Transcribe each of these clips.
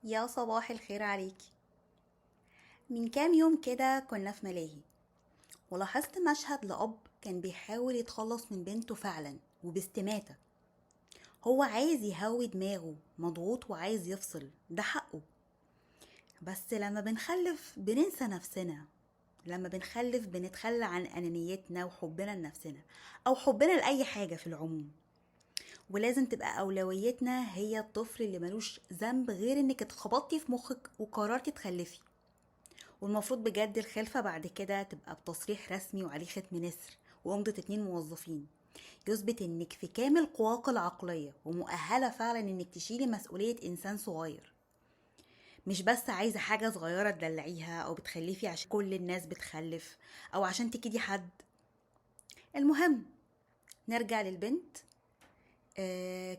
يا صباح الخير عليكي. من كام يوم كده كنا في ملاهي، ولاحظت مشهد لأب كان بيحاول يتخلص من بنته فعلا وباستماتة. هو عايز يهوي دماغه، مضغوط وعايز يفصل، ده حقه. بس لما بنخلف بننسى نفسنا، لما بنخلف بنتخلى عن أنانيتنا وحبنا لنفسنا أو حبنا لأي حاجة في العموم. ولازم تبقى أولويتنا هي الطفل اللي ملوش ذنب غير انك اتخبطتي في مخك وقررتي تخلفي. والمفروض بجد الخلفة بعد كده تبقى بتصريح رسمي وعليه ختم نسر وامضة 2 موظفين يثبت انك في كامل قواك العقلية ومؤهلة فعلا انك تشيلي مسؤولية انسان صغير، مش بس عايزة حاجة صغيرة تدلعيها او بتخلفي عشان كل الناس بتخلف او عشان تكيدي حد. المهم نرجع للبنت.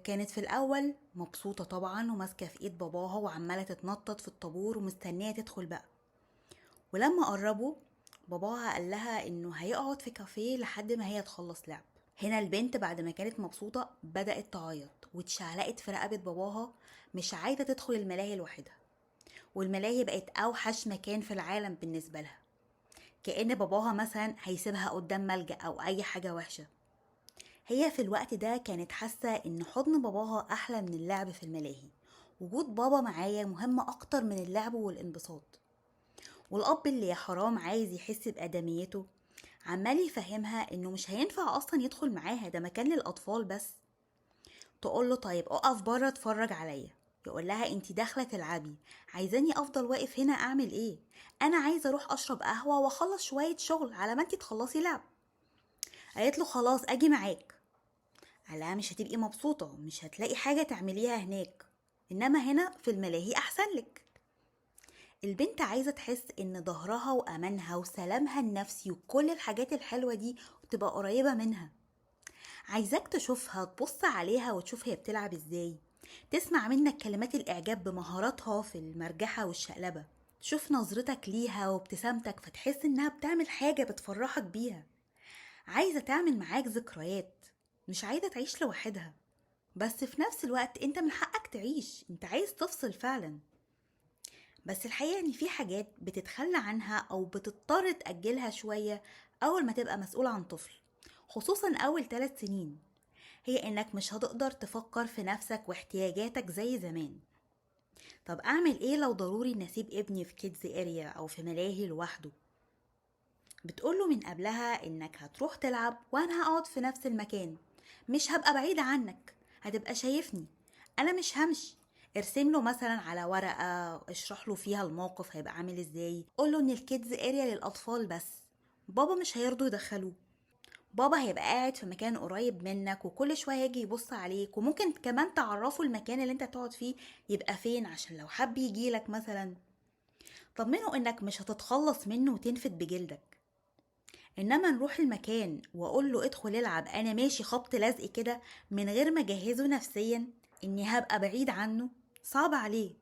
كانت في الأول مبسوطة طبعا وماسكة في إيد باباها وعمالة تتنطط في الطابور ومستنية تدخل بقى. ولما قربوا باباها قال لها إنه هيقعد في كافيه لحد ما هي تخلص لعب. هنا البنت بعد ما كانت مبسوطة بدأت تعيط واتشعلقت في رقبة باباها، مش عايزة تدخل الملاهي لوحدها، والملاهي بقت أوحش مكان في العالم بالنسبة لها، كأن باباها مثلا هيسيبها قدام ملجأ أو أي حاجة وحشة. هي في الوقت ده كانت حاسة إن حضن باباها أحلى من اللعب في الملاهي، وجود بابا معايا مهم أكتر من اللعب والانبساط. والأب اللي يا حرام عايز يحس بأدميته عمال يفهمها إنه مش هينفع أصلا يدخل معاها، ده مكان للأطفال بس. تقول له طيب أقف بره اتفرج عليا، يقول لها انتي داخلة تلعبي، عايزاني أفضل واقف هنا أعمل إيه؟ أنا عايزة أروح أشرب قهوة وأخلص شوية شغل على ما انتي تخلصي لعب. قالت له خلاص أجي معاك. قالها مش هتبقي مبسوطة، مش هتلاقي حاجة تعمليها هناك، إنما هنا في الملاهي أحسن لك. البنت عايزة تحس إن ظهرها وأمانها وسلامها النفسي وكل الحاجات الحلوة دي تبقى قريبة منها. عايزاك تشوفها، تبص عليها وتشوف هي بتلعب إزاي، تسمع منك كلمات الإعجاب بمهاراتها في المرجحة والشقلبة، تشوف نظرتك ليها وابتسامتك فتحس إنها بتعمل حاجة بتفرحك بيها. عايزة تعمل معاك ذكريات، مش عايزة تعيش لوحدها، بس في نفس الوقت انت من حقك تعيش، انت عايز تفصل فعلا. بس الحقيقة ان في حاجات بتتخلى عنها او بتضطر تأجلها شوية اول ما تبقى مسؤول عن طفل، خصوصا اول 3 سنين، هي انك مش هتقدر تفكر في نفسك واحتياجاتك زي زمان. طب اعمل ايه لو ضروري ان اسيب ابني في kids area او في ملاهي لوحده؟ بتقوله من قبلها انك هتروح تلعب وانا هقعد في نفس المكان، مش هبقى بعيدة عنك، هتبقى شايفني، انا مش همشي. ارسم له مثلا على ورقة، اشرح له فيها الموقف هيبقى عامل ازاي، قول له ان ال kids area للاطفال بس، بابا مش هيرضوا يدخلوه، بابا هيبقى قاعد في مكان قريب منك وكل شوية هيجي يبص عليك، وممكن كمان تعرفه المكان اللي انت تقعد فيه يبقى فين عشان لو حب يجيلك مثلا. طمنه انك مش هتتخلص منه وتنفد بجلدك، انما نروح المكان واقول له ادخل العب انا ماشي خبط لزق كده من غير ما اجهزه نفسيا اني هبقى بعيد عنه، صعب عليه.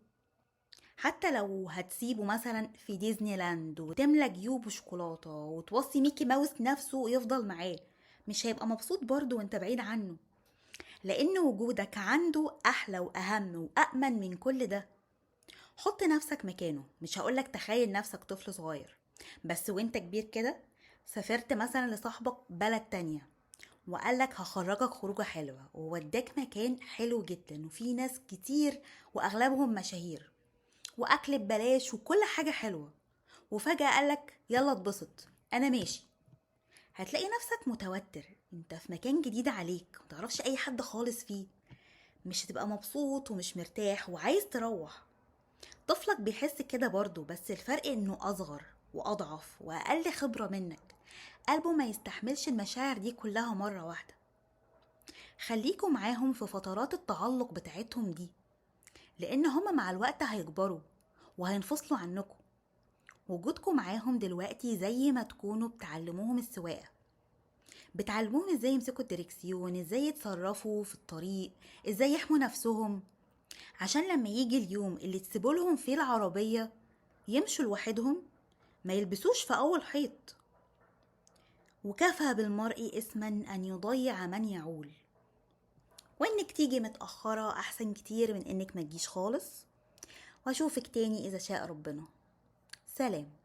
حتى لو هتسيبه مثلا في ديزني لاند وتملى جيوبه شوكولاته وتوصي ميكي ماوس نفسه ويفضل معاه، مش هيبقى مبسوط برضه وانت بعيد عنه، لان وجودك عنده احلى واهم وامن من كل ده. حط نفسك مكانه، مش هقولك تخيل نفسك طفل صغير، بس وانت كبير كده سافرت مثلا لصاحبك بلد تانية وقالك هخرجك خروجة حلوة ووداك مكان حلو جدا وفي ناس كتير وأغلبهم مشاهير وأكل ببلاش وكل حاجة حلوة، وفجأة قالك يلا اتبسط أنا ماشي. هتلاقي نفسك متوتر، انت في مكان جديد عليك متعرفش أي حد خالص فيه، مش هتبقى مبسوط ومش مرتاح وعايز تروح. طفلك بيحس كده برضو، بس الفرق انه أصغر وأضعف وأقل خبرة منك، قلبه ما يستحملش المشاعر دي كلها مرة واحدة. خليكوا معاهم في فترات التعلق بتاعتهم دي، لأن هما مع الوقت هيكبروا وهينفصلوا عنكم. وجودكم معاهم دلوقتي زي ما تكونوا بتعلموهم السواقة، بتعلموهم ازاي يمسكوا الدركسيون، ازاي يتصرفوا في الطريق، ازاي يحموا نفسهم، عشان لما يجي اليوم اللي تسيبولهم فيه العربية يمشوا لوحدهم، ما يلبسوش في أول حيط. وكفى بالمرء إثما أن يضيع من يعول. وإنك تيجي متأخرة أحسن كتير من إنك ما تجيش خالص. واشوفك تاني إذا شاء ربنا. سلام.